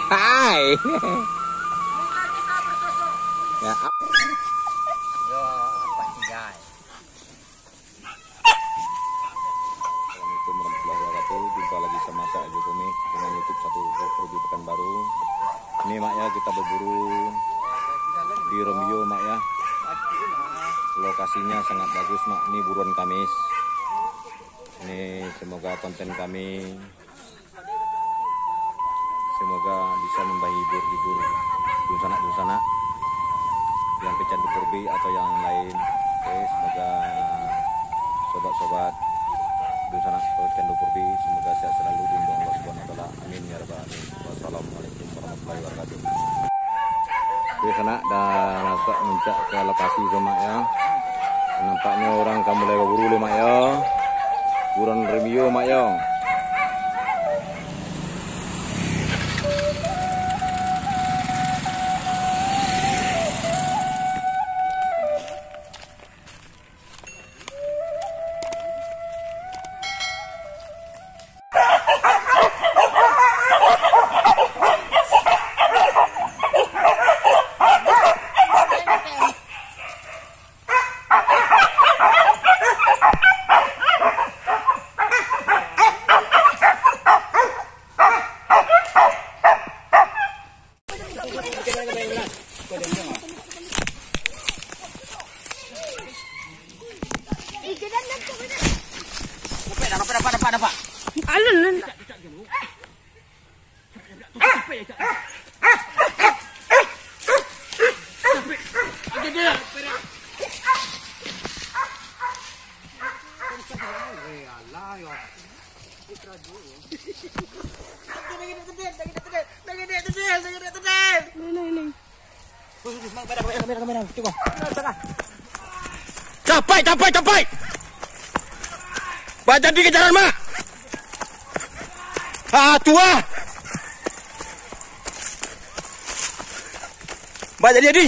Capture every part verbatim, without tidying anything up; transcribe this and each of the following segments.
Hai. Ya, ap- Yo, apa sih, guys? Assalamualaikum warahmatullahi wabarakatuh. Jumpa lagi sama saya Ajo Kumi dengan YouTube Satu Rubi Pekanbaru. Ini, Mak, ya, kita berburu di Romeo, Mak, ya. Lokasinya sangat bagus, Mak. Ini buruan Kamis. Ini semoga konten kami Semoga bisa menghibur-hibur dunsanak-dunsanak yang pecandu purbi atau yang lain. Oke, semoga sobat-sobat dunsanak pecandu purbi semoga sehat selalu, dilindungi Allah Subhanahu wa Taala. Amin ya rabbal alamin. Wassalamualaikum warahmatullahi wabarakatuh. Oke, sanak, dah masuk muncak ke lokasi tu, Mak, ya. Nampaknya orang ka mulai baburu lai, Mak, ya. Buruan Romeo, Mak, ya. Alun, alun. Capai, capai, capai. Bajadi kejaran, Mak. Ah, tuah. Bajadi, jadi.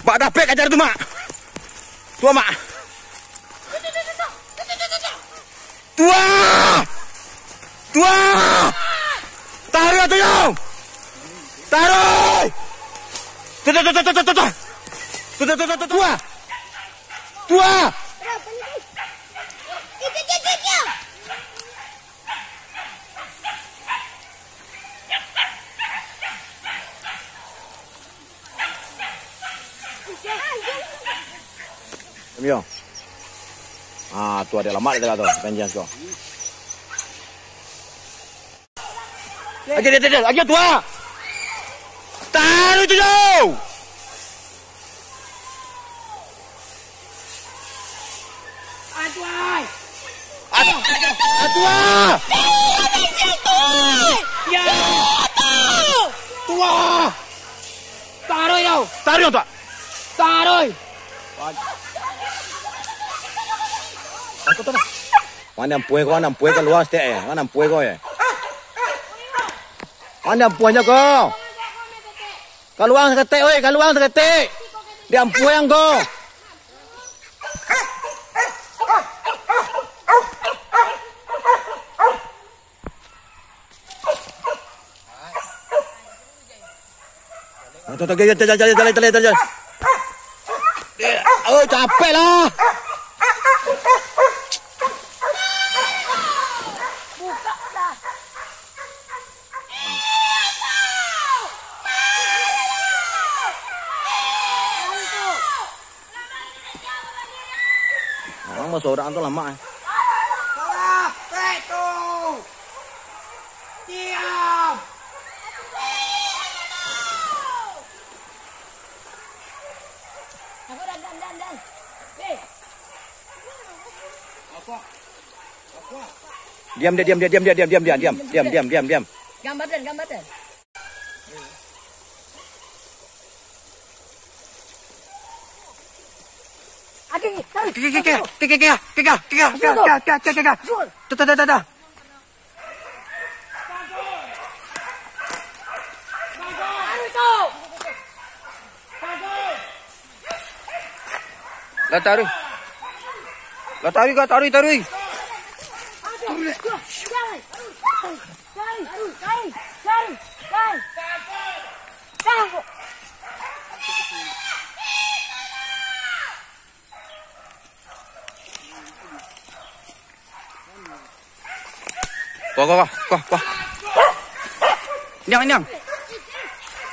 Bak dapek kajar tu, Mak. Tuah, Mak. Tuah! Tuah! Taruih tu, yo! Taruih! Tuah, tuah, tuah, tuah, tuah, tuah! Tuah, tuah, tuah, tuah, tuah! Tuah! Diam, yo. Ah, tu ado lamak di tangah tu, panjang tu. Lagi, lagi, lagi, lagi, tuah. Taruih tu, yo. Aduh, ai. Aduh, aduh, aduh, ah. Ya. Tuah. Taruih, yo. Taruih, tuah. Taruih. Aku tu dah. Wan ampue ko, wan ampue kalua saketek, eh. Wan ampue ko, eh. Wan ampue nyo ko. Kalua saketek, oi, kalua saketek. Diampue ang ko. Jalan, jalan, jalan, jalan, jalan, jalan. Oh, capek lah. Memang basorang tu lamak, eh. Salah, satu. Diam. Diam, diam, diam, diam, diam, diam, diam, diam, diam, diam, diam, diam. Gambar dan, gambar dan. Kika, kika, kika, kika, kika, kika, kika, kika, kika. Tuh, tuh, tuh, tuh, tuh. Lah taruih. Lah taruih, kau taruih, taruih. Kuah, kuah, kuah, kuah, kuah. Niang, niang.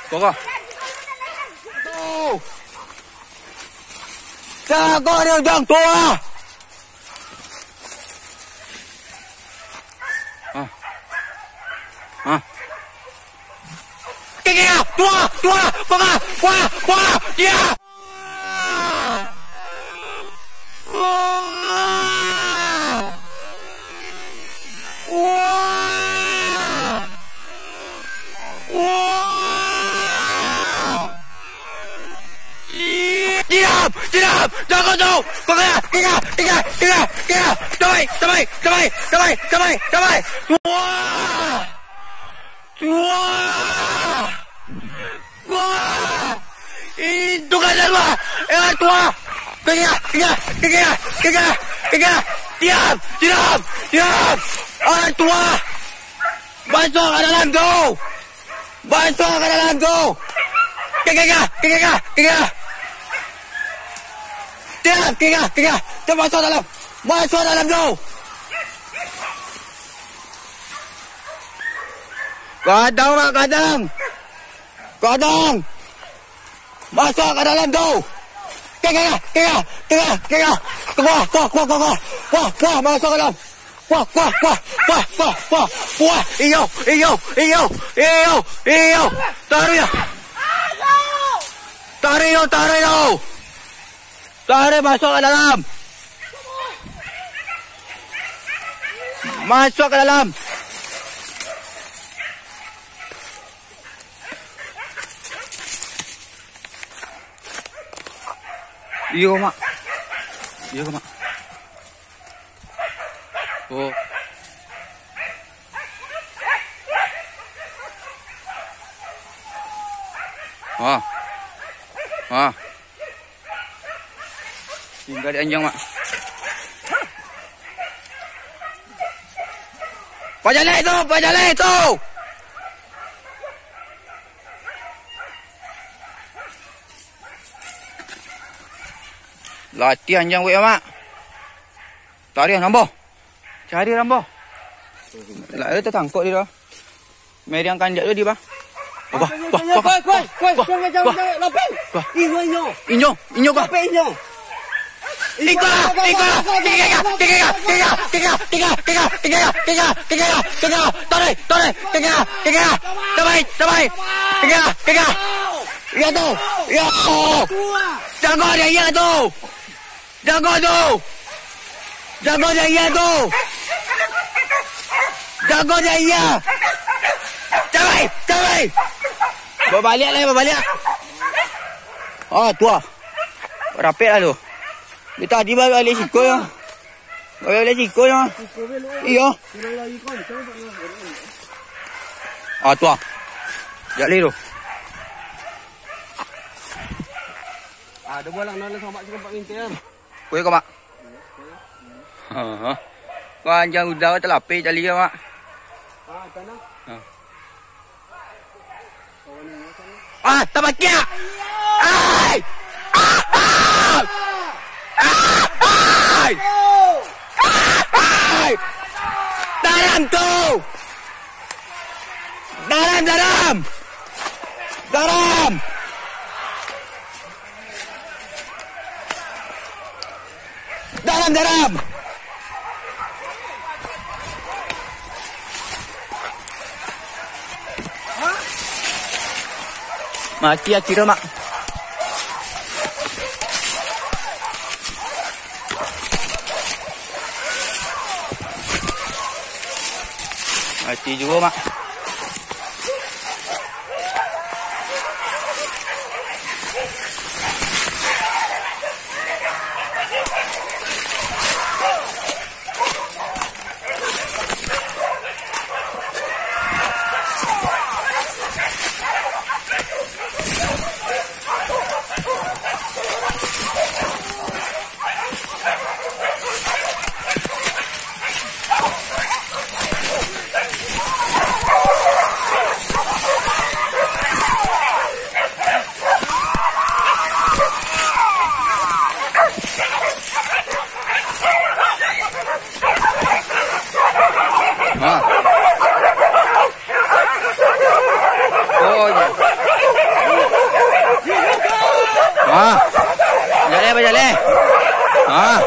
Kuah, kuah. Jago di ujang tu ah. Ah. Ah. Keke, ah, tua, tua, kuah, kuah, kuah, kuah, dia. Diam! Diam! Jangan kau! Kau kena! Kena! Kena! Kena! Kena! Tabai! Tabai! Tabai! Tabai! Tabai! Wah! Wah! Wah! Itu kan Allah! Eh, tua! Kena! Kena! Kena! Kena! Kena! Diam! Diam! Diam! Ah, tua! Masuk ka dalam tu! Masuk ka dalam tu! Kegagah! Kegagah! Kegagah! Tiap! Kegagah! Kegagah! Tiap masuk dalam! Masuk dalam tu! Kadang, Mak, kadang! Kadang! Masuk ka dalam tu! Kegagah! Kegagah! Kegagah! Kegagah! Kuah! Kuah! Kuah! Kuah! Kuah! Kuah! Masuk ka dalam! Kuah, kuah, kuah, kuah, kuah, kuah. Iyo, iyo, iyo, iyo, iyo. Tarik yo. Tarik yo, tarik yo. Tarik masuk ka dalam. Masuk ka dalam. Iyo, Mak. Iyo, Mak. Oh. Ah. Ah. Tingga di anjang, Mak. Pajaleh tu, pajaleh tu. Latihan jang buek, Mak. Tarian ambo. Cari ambo. Lah, eh, tatangkok di dah. Meriang kanjak tu di, Bang. Wah, wah, wah, wah, wah, wah, wah. Inyo, inyo. Inyo, inyo, Bang. Inyo. Iko lah, iko lah. Tiga, tiga, tiga, tiga, tiga, tiga, tiga, tiga, tiga, tiga, tiga, tiga. Tarik, tarik. Tiga, tiga. Tarik, tarik. Tiga, tiga. Iya tu. Iya. Jago dia, iya tu. Jago tu! Jago dek iya tu! Jago dek iya! Cabai! Cabai! Babaliak lai, babaliak! Ah, tu ah. Rapek lah tu. Dia tadi baliak siko yo. Baliak siko yo. Iyo. Ah, tu ah. Jak lai tu. Ah, ado bualang nan samak cakap Pak Mintian. Kuih ko, Mak. Ha, ha. Wah, anjang udah talapeh cali ko, Mak. Ah, tanah. Ha. Ah, tabakiak! Ai! Ah, ah! Ah, ai! Ah, ai! Dalam tu! Dalam, dalam! Dalam! Dalam, dalam! Mati akiro, Mak. Mati juo, Mak. Eh, bajaleh. Ah.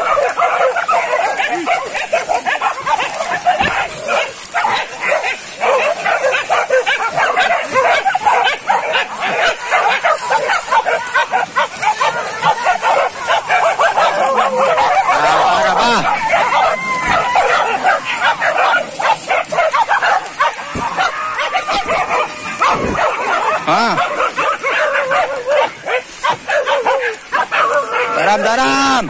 Ah, apa, apa? Ah. Taram, taram.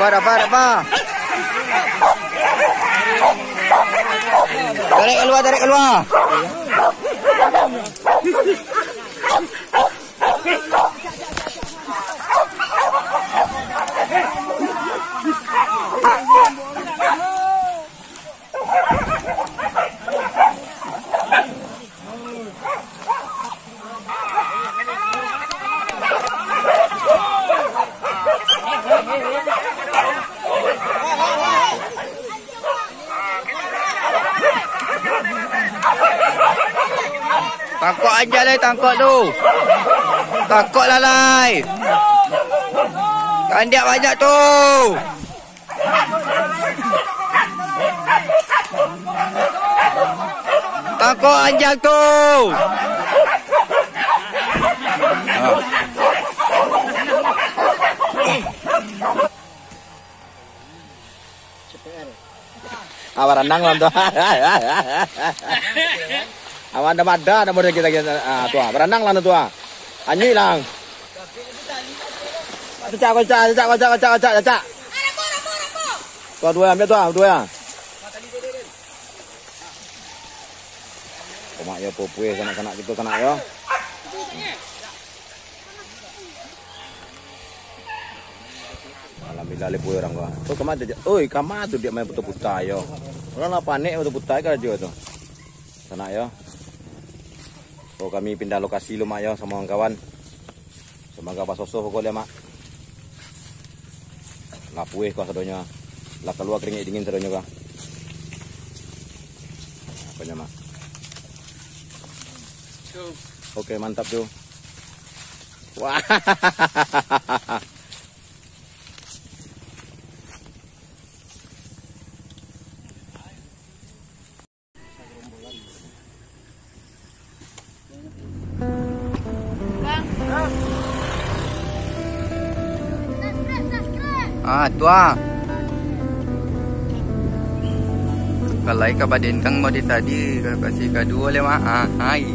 Sabar, sabar, sabar. Tarik kalua, tarik kalua. Tangkok anjiang lai, tangkok tu. Tangkok lah lai. Kandiak banyak tu. Tangkok anjiang tu. Ah, baranang lah tu. Awan dah ada, nak model kita, kita. Ah, tu ah, baranang lah tu ah. Anjing hilang. Cacak, cacak, cacak, cacak, cacak, cacak. Tuh, dua, ambil tuh, dua. Komak yo, popue sanak-sanak kito sanak yo. Alhamdulillah, lepo urang ko. Oh, kama tu, oi, kama tu dia main puta-puta yo. Urang lah panek puta-puta karajo tu. Sanak yo. Oh, kami pindah lokasi lu, Mak, yo, samo kawan. Semoga basosoh ko liak, Mak. Lapueh ko sadonyo. Lah kalua keringet dingin sadonyo ko. Apo nyo, Mak? Oke, mantap tu. Wah. Ah, tu ah. Kalau ka baden kang mau di tadi, ka kasih kaduo leh, Mak. Ah, hai.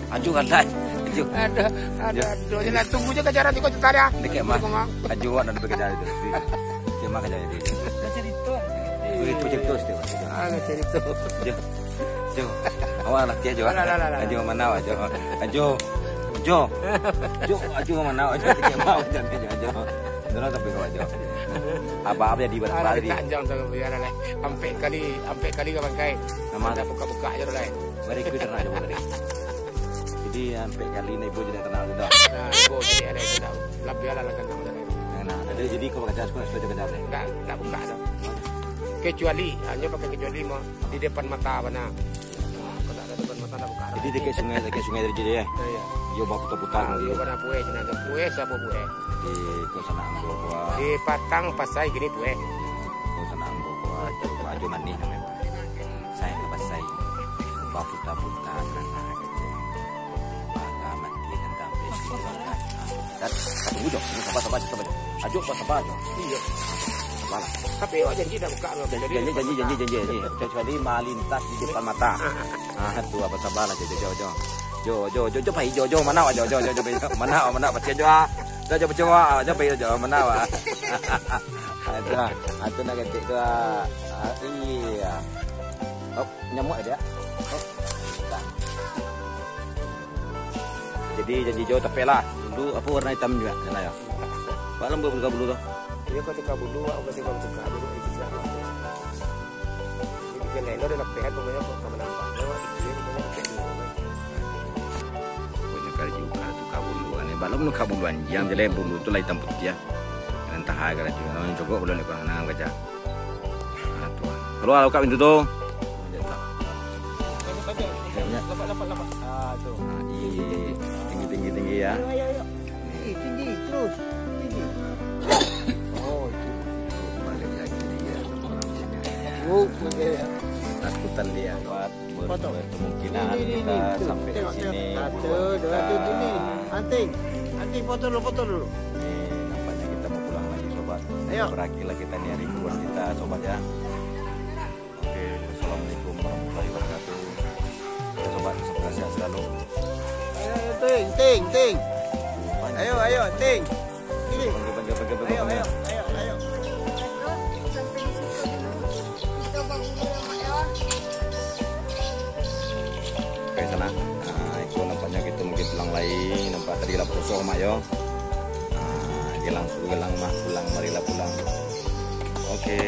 Ajo kan, Dai? Ajo. Ada, ada, Ajo. Ajo. Nak tunggu je kajaran tu, kau cakap dah. Dekat mah. Tunggu, Mak. Ajo, nak dekat kajaran tu. Dekat mah kajaran tu. Dah cerita. Itu cerita setiap hari. Ah, dah cerita. Ajo. Ajo. Awak latihan, Ajo. Alah, alah, alah, alah. Ajo, mana awak, Ajo? Ajo. Ajo. Ajo, Ajo, mana awak, Ajo? Dekat mah, Ajo, Ajo, Ajo. Dorang sampai kau, Ajo. Abah, apa jadi barang tadi? Alah, kita anjang tu, biar lah. Ampek kali, ampek kali ka bangkai. Nama? Dah buka-buka aja lah. Bari ku ternak dulu tadi. Jadi, ampek kali nak ibu jadi ternak tu dah. Nah, ibu jadi ada itu dah. Lebih ada lah kandang tadi. Nah, nah, jadi, jadi kau pakai jas, kau sudah kerja ni? Enggak, enggak buka dah. Kecuali, hanya pakai kecuali mau di depan mata bana. Nah, kalau tak ada depan mata, tak buka dah. Jadi, dekat sungai, dekat sungai tadi je, ya? Ya, ya. Yo, bawa putar-putar. Ah, dia bana pueh, jenazah pueh, siapa pueh? Di kau sana ambo buah. Di Patang Pasai gini pueh. Kau sana ambo buah. Ajo manih namanya. Saya ke pasai. Baputa-puta kana kecil. Mata mati tentang besi. Dan tunggu jo. Ini sabar, sabar, sabar jo. Ajo, sabar, sabar jo. Iya. Sabar lah. Tapi awak janji dah buka. Janji, janji, janji, janji, janji. Kecuali malintas di depan mata. Ah, tu apa sabar lah, jo, jo, jo, jo. Jo, jo, jo, jo, pai, jo, jo, mana awak, jo, jo, jo, jo, pai, jo. Mana awak, mana awak, pasti jo, ah. Jo, jo, jo, ah, jo, pai, jo, mana awak. Ah, tu, ah. Ah, tu nak ketik tu, ah. Ah, iya. Oh, nyamuk ada. Oh. Dah. Jadi, janji jo tapek lah. Bulu apa warna hitam juga, sana ya. Pak lembut buka bulu tu. Dia kau tukar bulu, aku kata kau tukar bulu, itu siapa? Lain lo ado lapeh kan, pokoknyo kok ka manampak. Pokoknyo karju ka tu ka bulu kan. Balum nu ka bulu anjiang, jadi bulu tu lah itam putiah. Nan taha karju. Nah, cogok bulu ni, nah, kaca. Nah, tu. Keluar, buka pintu tu. Lapak, lapak, lapak. Ah, tu. Ah, iya, iya, iya. Tinggi, tinggi, tinggi ya. Ayo, ayo, ayo. Eh, tinggi, terus. Tinggi. Oh, itu. Balik lagi dia. Oh, iya. Takutan dia. Buat ber-, Foto. Berkemungkinan ini, ini, kita ini, tuh. Sampai di sini. Tengok, tengok. Satu, dua, tuh, ini. Anting. Anting, foto dulu, foto dulu. Ini nampaknya kita mau pulang lagi, sobat. Ayo. Berakhirlah kita nih hari liburan kita, sobat, ya. Oke, assalamualaikum warahmatullahi wabarakatuh. Ya, sobat, semoga sehat selalu. Ayo, ayo, Ting, Ting, Ting. Ayo, ayo, Ting. Sini. Panggil, panggil, panggil, panggil, ayo, panggil. Ayo, ayo, ayo. Sampai di situ dulu. Kita bangun dulu, Mak, ya. Oke, sana. Nah, itu nampaknya kita mungkin pulang lai. Nampak tadi lah poso, Mak, yo. Nah, gelang, gelang, Mak, pulang, marilah pulang. Oke.